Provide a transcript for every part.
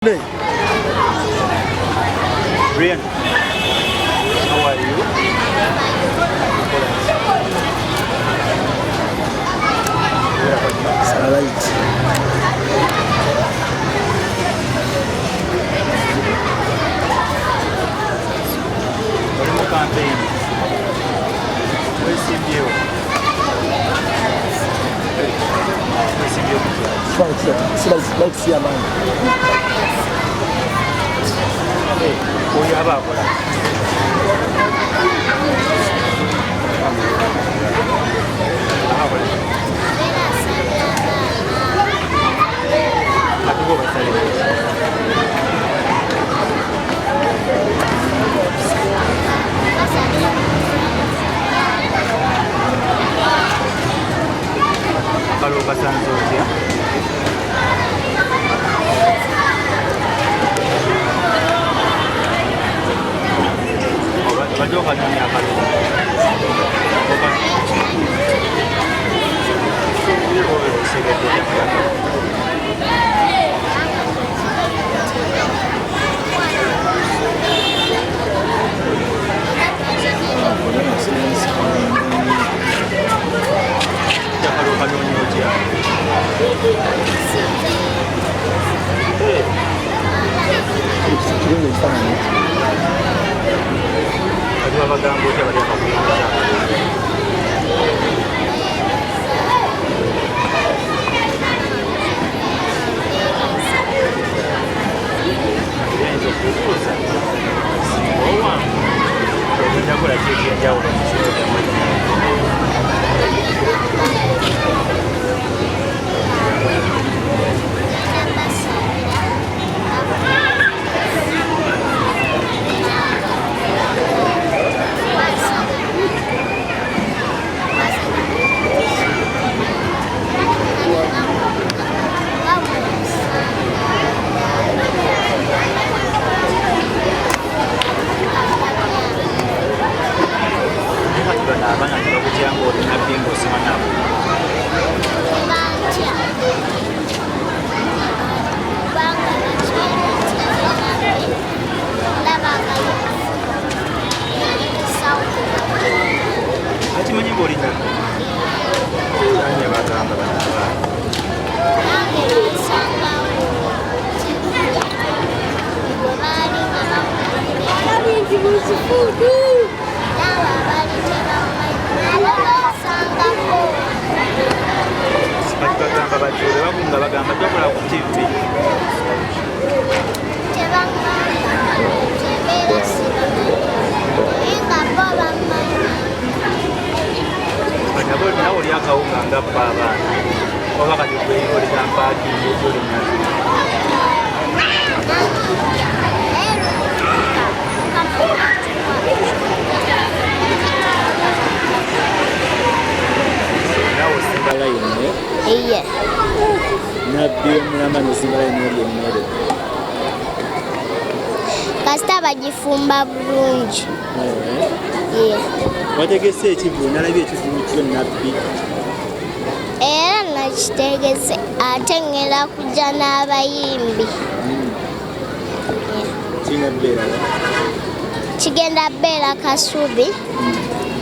Day. Brian, how are you? Satellite. Oli mu campaign. Wesimbyewo. Wesimbyewo ku kyalo. Kifaananyi kira light si y'amaanyi. Oyo aba akola. Aba akola. Ate bo basalira ki? Akalulu kasanze otya? Obadde okanoonya akalulu? Osigedde otya? Akalulu kanoonya otya? Kirungi ekifaananyi. Kati babagamba otya bali abakuyingiza akalulu? Oyinza okubuuza singa owange ogenda kukola ki ekyenjawulo mu kibuga? Naye kati bano abaana tebakutya ng'oli nabbi ng'osoma nabo? Tebantya kubanga bakimanyi nti nze nabbi, ndaba nga y'omusawo. Bakimanyi ng'oli nabbi? Ani yabagamba bano abaana? Nange bansangawo bwe baali nga bakulira, naabo abaali tebamanyi bansangako. Kati bagamba batyo bwe bakunga bagamba tokola ku TV? Tebaŋŋamba, nze mbeera sibamanyi, naye nga bo bammanyi. Kati nabo nawe oli akawunga nga bba abaana, oba kati gwe oli kampaakingi oli nabbi? Naye lutuuka Mukama n'atuwa. Naawe osimba layini? Iye. Nabbi omulamba nosimba layini olya emmere? Kasita bagifumba bulungi. Iye. Wategese ekivulu, nalabye ekivulu kyo nabbi. Era nakitegese, ate ngenda kujja n'abayimbi. Kirina kubeerawa? Kigenda beera Kasubi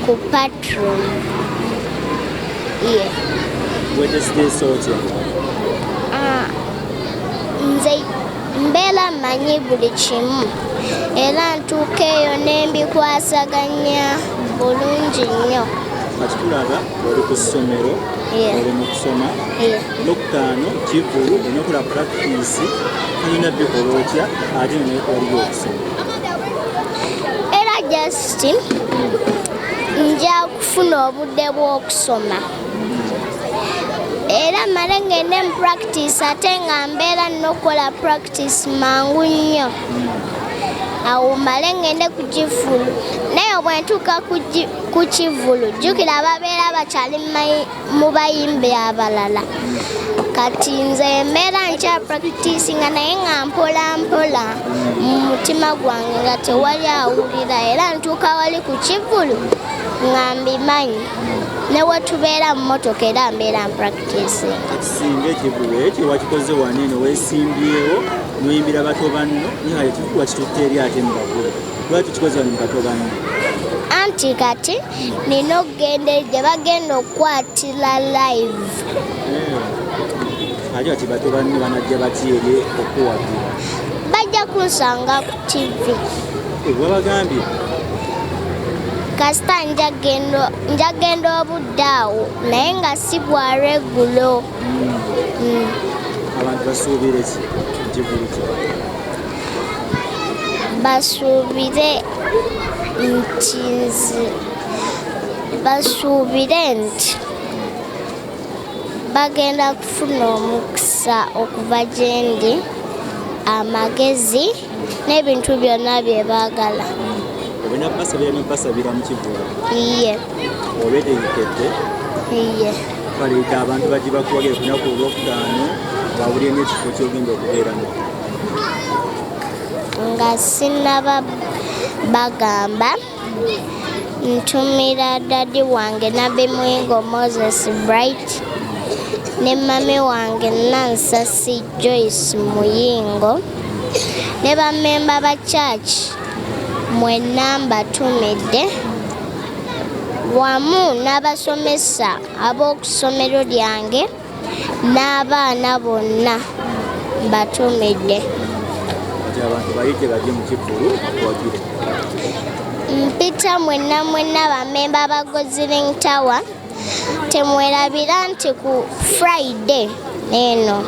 ku Patron. Iye. Weteesiteese otya? Nze mbeera mmanyi buli kimu, era ntuuka eyo ne mbikwasaganya bulungi nnyo. Kati tulaba oli ku ssomero, oli mu kusoma, Olwokutaano kivulu, olina okukola practice, olina bikola otya ate naye waliyo okusoma? Era just nja kufuna obudde bw'okusoma, era male ngende mu practice, ate nga mbeera nina okukola practice mangu nnyo, awo male ngende ku kivulu. Naye bwe ntuuka ku kivulu, jjukira babeera bakyali mu bayimbi abalala. Kati nze mbeera nkya practice nga, naye nga mpola mpola mu mutima gwange nga tewali awulira, era ntuuka wali ku kivulu nga mbimanyi. Ne wetubeera mu motoka era mbeera mpracticinga. Kati singa ekivulu ekyo wakikoze wano eno, weesimbyewo noyimbira bato banno, naye kati ekivulu wakitutte eri ate mu bakulu, lwaki tukikoze wano mu bato banno? Anti kati nina okugenda eri gye bagenda okukwatira live. Ate kati bato banno banajja batya eri okuwagira? Bajja kunsanga ku TV. Wabagambye? Kasita njagenda obudde awo, naye nga si bwa regulo. Abantu basuubire ki ekivulu kyo? Basuubire nti basuubire nti bagenda kufuna omukisa okuva gye ndi, amagezi n'ebintu byonna bye baagala. Ogenda basabira nobasabira mu kivulu? Iye. Olwetegekedde? Iye. Baleeta abantu bajje bakuwagire ku lunaku olwokutaano, bawulire n'ekifo ky'ogenda okubeeramu. Nga sinnaba bagamba, ntumira dadi wange Nabbi Muyingo Moses Bright ne mami wange Nansasi Joyce Muyingo ne bammemba ba church mwenna mbatumidde, wamu n'abasomesa ab'oku ssomero lyange n'abaana bonna mbatumidde. Kati abantu bayite bajje mu kivulu bakuwagire. Mpita mwenna mwenna bammemba ba God's Healing Tower, temwerabira nti ku Friday eno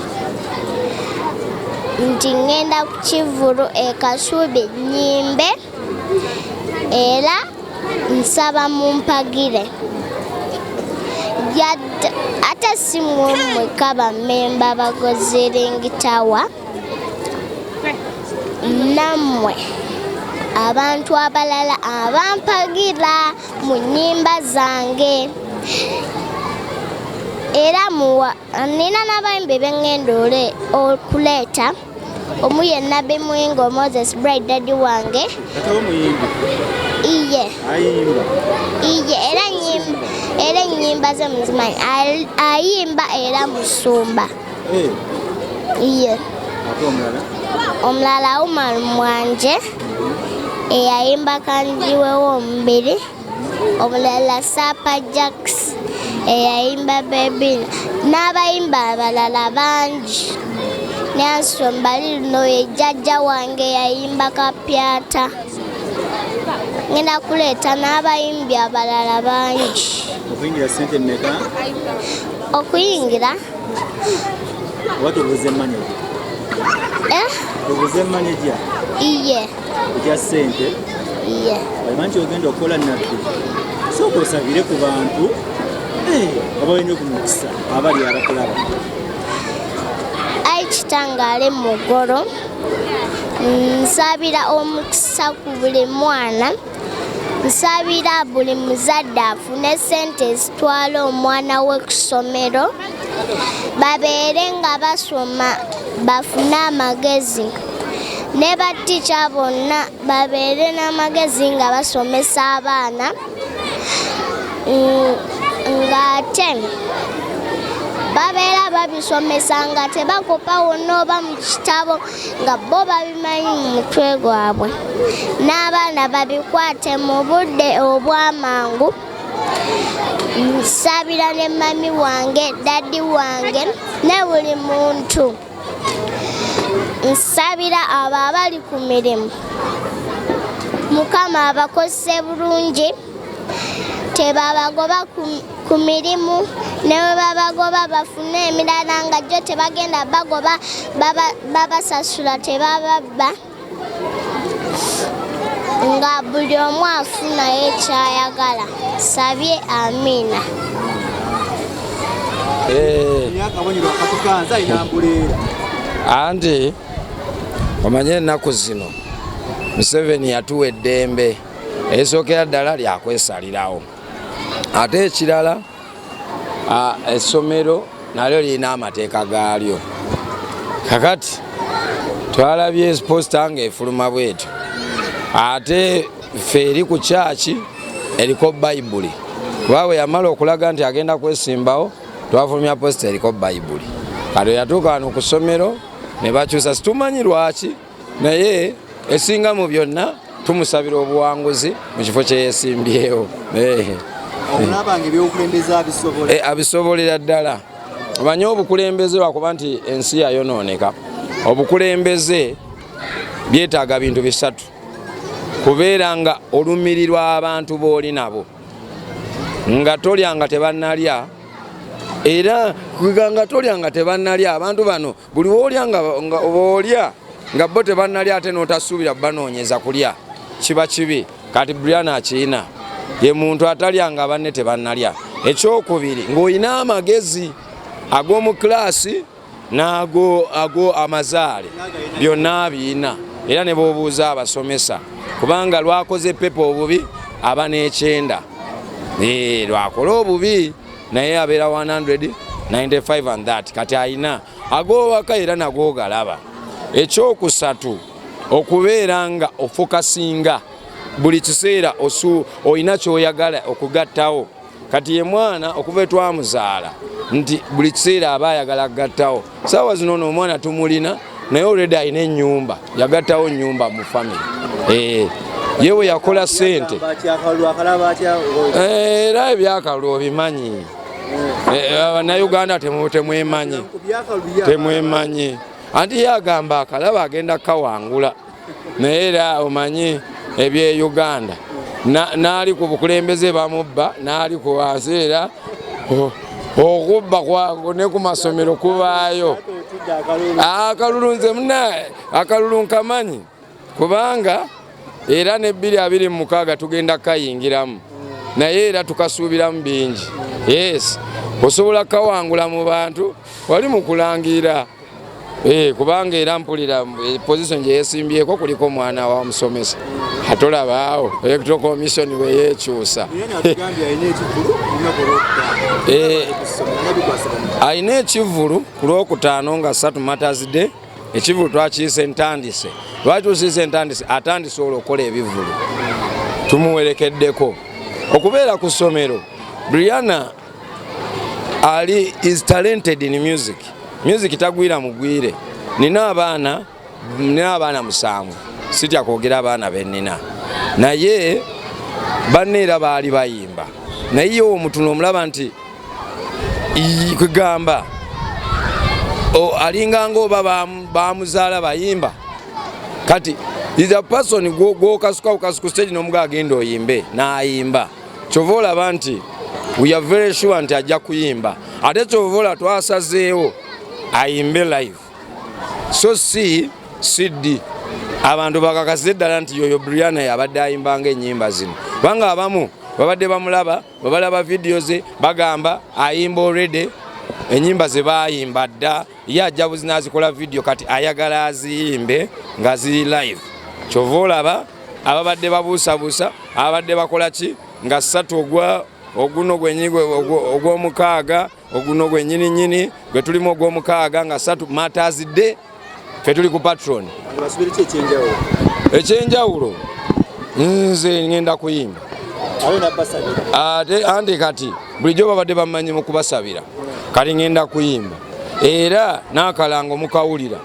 nti ŋŋenda ku kivulu e Kasubi nnyimbe, era nsaba mumpagire. Yadde ate si mmwe mmwekka bammemba ba God's Healing Tower, nammwe abantu abalala abampagira mu nnyimba zange, era muwa nina n'abayimbi be ŋŋenda okuleeta. Omu ye Nabbi Muyingo Moses Bright, daddy wange. Katawo omuyimbi? Iye. Ayimba? Iye, era nyimba, era ennyimba ze muzimanyi. Ayimba era musumba. Iye. Ate omulala? Omulala Umar Mwanje eyayimba Kanjiwewo omubiri. Omulala Sapa Jacks eyayimba Bebina, n'abayimba abalala bangi. Nelson Balino ye jjajja wange eyayimba Kapyata. Ngenda kuleeta n'abayimbi abalala bangi. Okuyingira ssente mmeka? Okuyingira? Oba tubuuze manager? Eh? Tubuuze manager? Iye. Ekya ssente? Iye. Omanyi nti ogenda okukola nabbi, sooka osabire ku bantu abalina ku mukisa abali abakulaba. Ayi Kitange ali mu ggulu, nsabira omukisa ku buli mwana, nsabira buli muzadde afune ssente ezitwala omwana we ku ssomero, babeere nga basoma bafune amagezi, ne battica bonna babeere n'amagezi nga basomesa abaana, ng'ate babeera babisomesa nga tebakopa wonna oba mu kitabo, nga bo babimanyi mu mutwe gwabwe, n'abaana babikwate mu budde obw'amangu. Nsabira ne mami wange, daddy wange ne buli muntu. Nsabira abo abali ku mirimu, Mukama abakozese bulungi, tebabagoba ku mirimu, ne bwe babagoba bafune emirala nga gyo tebagenda bagoba, babasasula tebababba, nga buli omu afunayo ekyayagala. Sabye amiina. Akabonero akatukanza alina mbuleera. Anti omanye ennaku zino Museveni yatuwa eddembe erisookera ddala lyakwesalirawo, ate ekirala essomero nalyo lirina amateeka gaalyo. Kakati twalabye posita ng'efuluma bwetyo, ate ffe eri ku kyaki eriko Bayibuli. Kuba bwe yamala okulaga nti agenda kwesimbawo, twafulumya poster eriko Bayibuli. Kati yatuuka wano ku ssomero ne bakyusa, situmanyi lwaki, naye esinga mu byonna tumusabira obuwanguzi mu kifo kye yeesimbyewo. Omulaba nga ebyobukulembeze abisobola? Abisobolera ddala. Omanye obukulembeze, lwakuba nti ensi yayonooneka, obukulembeze byetaaga bintu bisatu: kubeera nga olumirirwa abantu b'oli nabo, nga tolya nga tebannalya, era nga tolya nga tebannalya. Abantu bano buli woolya nga boolya nga bo tebannalya, ate n'otasuubira banoonyeza kulya, kiba kibi. Kati Brian akiyina, ye muntu atalya nga banne tebannalya. Ekyokubiri, ng'olina amagezi ag'omu kilaasi n'ago ago amazaale, byonna abiina. Era ne bw'obuuza abasomesa, kubanga lwakoze paper obubi aba n'ekyenda. Lwakola obubi naye abeera 195 and that. Kati ayina ag'owaka era nago galaba. Ekyokusatu, okubeera nga ofocusinga buli kiseera, olina kyoyagala okugattawo. Kati ye mwana okuva etwamuzaala nti buli kiseera aba ayagala kugattawo. Saawa zino ono omwana tumulina, naye already alina ennyumba, yagattawo nnyumba mu family. Ye we yakola sente. Akalulu akalaba atya? Era ebyakalulu obimanyi. Bannayuganda temwemanyi. Ku byakalulu. Temwemanyi. Anti ye agamba akalaba agenda kawangula, naye era omanyi ebye Uganda, n'ali ku bukulembeze bamubba, n'ali ku wansi era okubba ne ku masomero kubaayo. Otidde akalulu? Akalulu nze muna akalulu nkamanyi, kubanga era ne 2026 tugenda kukayingiramu, naye era tukasuubiramu bingi. Yes, osobola kukawangula mu bantu wali mu kulangira. Kubanga era mpulira position gye yesimbyeko kuliko omwana wa musomesa, atolabaawo Electoral Commission bwe yeekyusa. Brian atugambye alina ekivulu olunaku olwokutaano. Ssomero bikwasaganya. Alina ekivulu ku Lwokutaano nga 3, Martyrs Day. Ekivulu twakiyise Ntandise. Lwaki tusiise Ntandise? Atandise olwo okukola ebivulu, tumuwerekeddeko okubeera ku ssomero. Brianna ali is talented in music. Music tagwira mugwire. Nina abaana 7, sitya kwogera abaana bennina, naye banne era baali bayimba, naye ye omutuno omulaba nti kwegamba alinganga oba bamuzaala bayimba. Kati is a person gwokasuka bukasuku stage nomuga agenda oyimbe, n'ayimba. Kyova olaba nti we are very sure nti ajja kuyimba. Ate kyova olaba twasazeewo ayimbe live, so si CD. Abantu bakakasize ddala nti yoyo Brianna yabadde ayimbanga ennyimba zino, kubanga abamu babadde bamulaba, babalaba vidiyo ze, bagamba ayimba already ennyimba ze bayimba dda, ye ajja buzina azikola vidiyo. Kati ayagala aziyimbe nga ziri live. Kyova olaba ababadde babuusabuusa, ababadde bakola ki, nga 3 ogwa oguno gwenyi ogwomukaaga, oguno gwenyini nyini gwe tulimu ogwomukaaga, nga 3, Martyrs Day, fe tuli ku Patron. Basubire ki ekyenjawulo? Ekyenjawulo, nze ngenda kuyimba. Ate nabasabira. Ate anti kati bulijjo babadde bamanyi mu kubasabira, kati ngenda kuyimba era n'akalango mukawulira.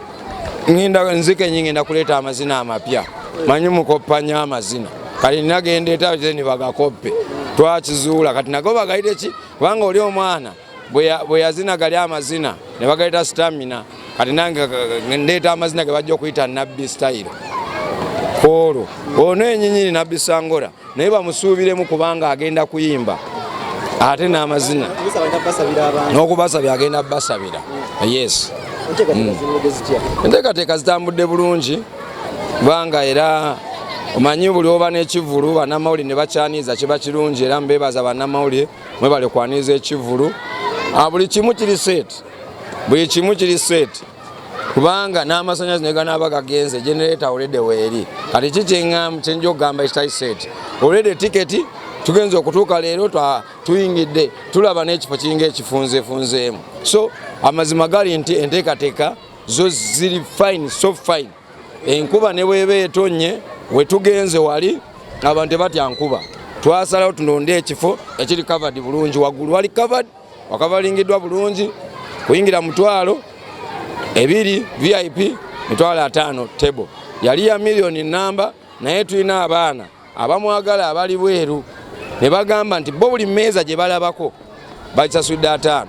Ngenda nzikenyi, ngenda kuleeta amazina amapya. Manyi mukoppanya amazina, kati nagenda eta nibagakoppe. Twakizuula kati nago bagayite ki, kubanga oli omwana bwe yazina gali amazina ne bagayita stamina. Kati nange ndeeta amazina ge bajja okuyita Nabbi style. Kwolwo ono enyinyini Nabbi Sangora, naye bamusuubiremu kubanga agenda kuyimba ate n'amazina. Basabira abantu. N'okubasabira, agenda basabira, yes. Enteekateeka zibadde zitya? Enteekateeka zitambudde bulungi, kubanga era omanyi buli oba n'ekivulu, bannamawulire ne bakyaniiza, kiba kirungi. Era mbebaza bannamawulire, mwebale kwaniriza ekivulu. Buli kimu kiri set, buli kimu kiri set, kubanga n'amasannyalaze ne ganaaba gagenze, generator already weeri. Kati ki kyenja okugamba ekitali set? Already tiketi tugenza okutuuka leero, tuyingidde tulaba n'ekifo kiringa ekifunzefunzeemu. So amazima gali nti enteekateeka zo ziri fine, so fine. Enkuba ne bweba etonye, wetugenze wali abantu tebatya nkuba. Twasalawo tulonde ekifo ekiri covered bulungi, waggulu wali covered, wakavalingiddwa bulungi, kuyingira 20,000 VIP, 50,000 table. Yali ya miliyoni namba, naye tulina abaana abamwagala abali bweru ne bagamba nti bo buli mmeeza gye balabako bakisasudde 5.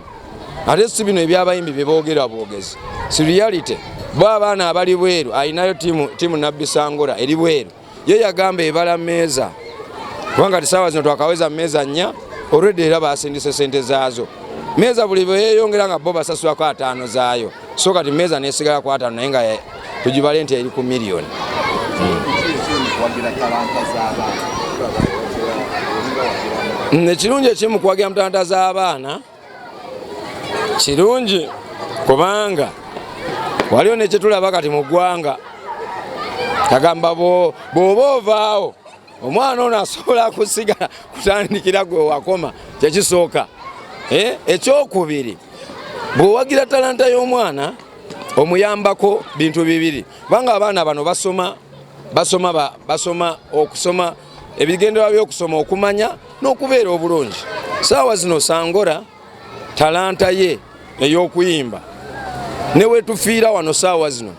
Ate si bino ebyabayimbi bye boogera bwogezi, si reality. Bo abaana abali bweru alinayo tiimu Nabbi Sangora eri bweru, ye yagamba ebala mmeeza, kubanga ti saawa zino twakaweza mmeeza 4 already, era basindise sente zaazo. Mmeeza buli bwe yeeyongera nga bo basasulako 5 zaayo, so kati mmeeza nesigala ku 5, naye nga tugibale nti eri ku miliyoni. Ekirungi ekiri mu kuwagira talanta z'abaana kirungi, kubanga waliwo nekyetulaba kati mu ggwanga, kagamba bw'oba ovaawo omwana ono asobola kusigala kutandikira gwe wakoma, kyekisooka. Ekyokubiri, bw'owagira talanta y'omwana omuyambako bintu bibiri, kubanga abaana bano basoma okusoma, ebigendererwa by'okusoma okumanya n'okubeera obulungi. Saawa zino Sangora talanta ye ey'okuyimba ne wetufiira wano saawa zino,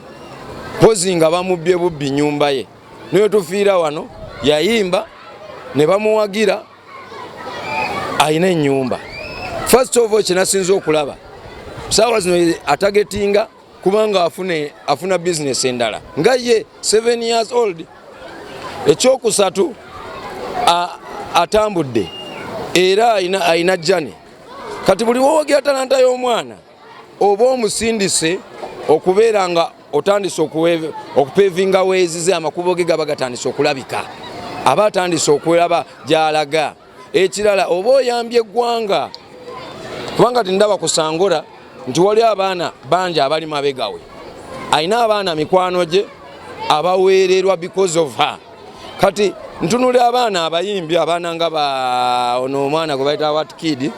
pozi nga bamubbye bubbi nyumba ye, ne wetufiira wano yayimba ne bamuwagira, ayina ennyumba. First of all, kyenasinza okulaba saawa zino atagetinga kubanga afuna business endala nga ye 7 years old. Ekyokusatu, atambudde era ayina jane. Kati buli wowagira talanta y'omwana oba omusindise okubeera nga otandise okupevinga weezize, amakubo ge gaba gatandise okulabika, aba atandise okulaba gy'alaga. Ekirala, oba oyambye eggwanga, kubanga tindaba ku Sangora nti wali abaana bangi abali mabegawe, ayina abaana mikwano gye abaweererwa because of her. Kati ntunula abaana abayimbi, abaana nga ono omwana gwe bayita What Kid,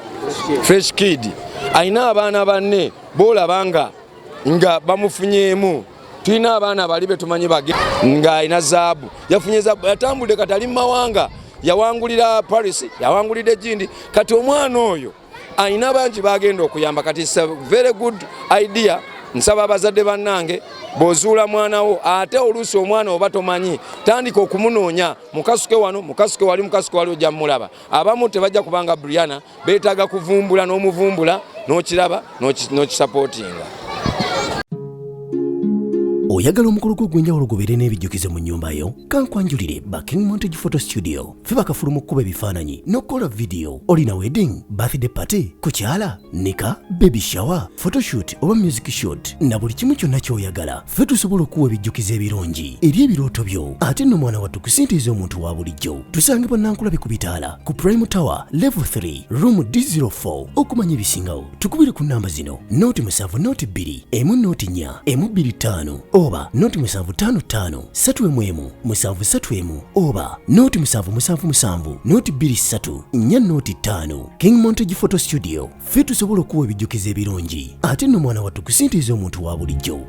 Fresh Kid, ayina abaana banne boolaba nga bamufunyeemu. Tulina abaana bali betumanyi bage nga alina zaabu, yafunye zaabu, yatambudde kati ali mu mawanga, yawangulira Paris, yawangulidde gindi. Kati omwana oyo alina bangi bagenda okuyamba. Kati it's a very good idea. Nsaba abazadde bannange, bw'ozuula mwana wo, ate oluusi omwana oba tomanyi, tandika okumunoonya, mukasuke wano, mukasuke wali, mukasuke wali, ojja mmulaba. Abamu tebajja kubanga Brianna beetaaga kuvumbula, n'omuvumbula n'okiraba n'okisapootinga. Oyagala omukolo gwo ogw'enjawulo gubeere n'ebijjukizo mu nnyumba yo? Kankwanjulire ba King Montage Photo Studio. Ffe bakafulu mu kkuba ebifaananyi n'okukola vidiyo. Olina wedding, birthday party, kukyala, nika, baby shower, photoshoot oba music shoot, na buli kimu kyonna ky'oyagala, ffe tusobola okuwa ebijjukizo ebirungi eri ebirooto byo. Ate nno mwana wattu, ku ssente ez'omuntu wa bulijjo. Tusangibwa Nankulabi ku bitaala ku Prime Tower level 3 room D04. Okumanya ebisingawo tukubire ku namba zino: 0 7 02 1 04 1 25 oba 0755 3 1 7 3 1 oba 0777 023 4 05. King Montage Photo Studio, ffe tusobola okuwa ebijjukizo ebirungi. Ate nno mwana wattu, ku ssente ez'omuntu wa bulijjo.